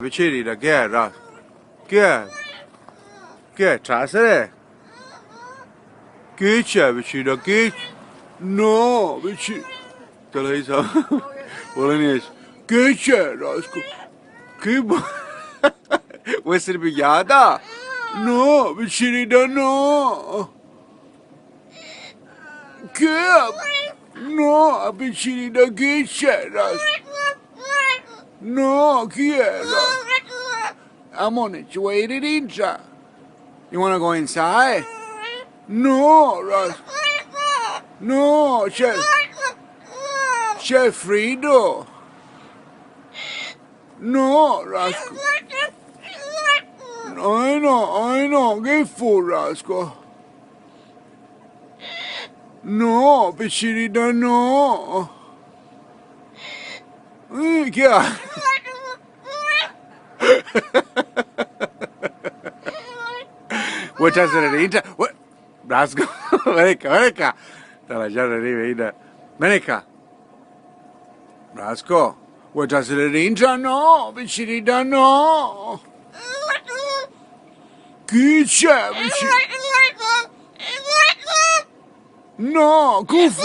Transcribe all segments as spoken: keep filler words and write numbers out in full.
Picciridda, chi è, Ra-, chi è? Chi è, trasere? Chi c'è, Picciridda? Chi c-, no, Picci-, te la sa-, vuole niente. Chi c'è, Rasco? Chi bu-, vuoi essere pigliata? No, Picciridda, no. Chi è? No, a Picciridda, chi c'è, Rasco? No, chi è, Rasco? Amore, ci vuoi iri dintra? You wanna go inside? No, Rasco. No, c'è, c'è friddu. No, Rasco. Oi no, oi no, chi fu, Rasco? No, Picciridda, no. Eh, chi è? Vuoi trasere dintra? Vuoi-, Brasco, veni qua, veni qua. Te la già arriva, veni. Veni qua. Brasco, vuoi trasere dintra? No, Picciridda, no. Chi c'è, Picci-, no, cufu.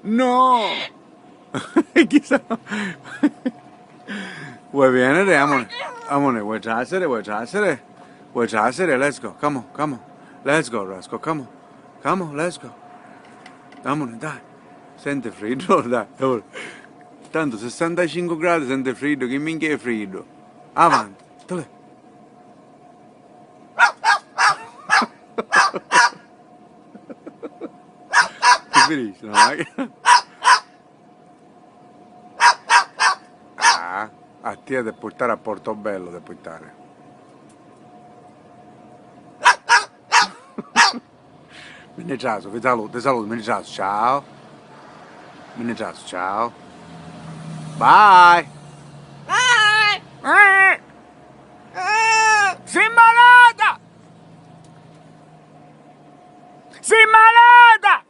No. Chissà. Vuoi venire? Amore. Amore, vuoi trasere? Vuoi trasere? Vuoi trasere? Let's go. Come on, come on. Let's go, Rasco. Come on. Come on, let's go. Amore, dai. Senti friddu, dai. Amore. Tanto sessantacinque gradi, senti friddu. Chi minchia è friddu? Avanti. Tolè. Ti finisci, no? Ah, a tia de purtari a Portobello de purtari. Mi ni trasu, vi salutu, ti salutu, mi ni trasu, ciao. Mi ni trasu, ciao. Bye. Bye. Eh. Si malata! Si malata!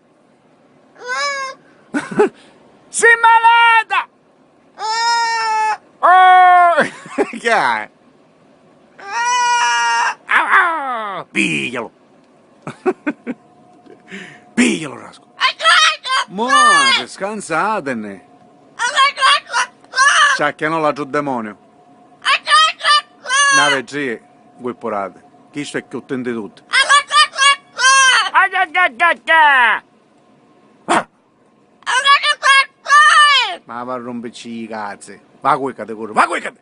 Si malata! Oh! Chi è? Ah, ah! Piglialu! Piglialu, Rasco! Mo, scansatene! Ci acchianò l'altru demoniu! Na vedrì, guippurati! Chistu è cchiù tinti tutti! Ma va a rumpicci i cazzi! Va cuiccati, curri, va cuiccati!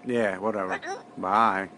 Yeah, whatever. Bye.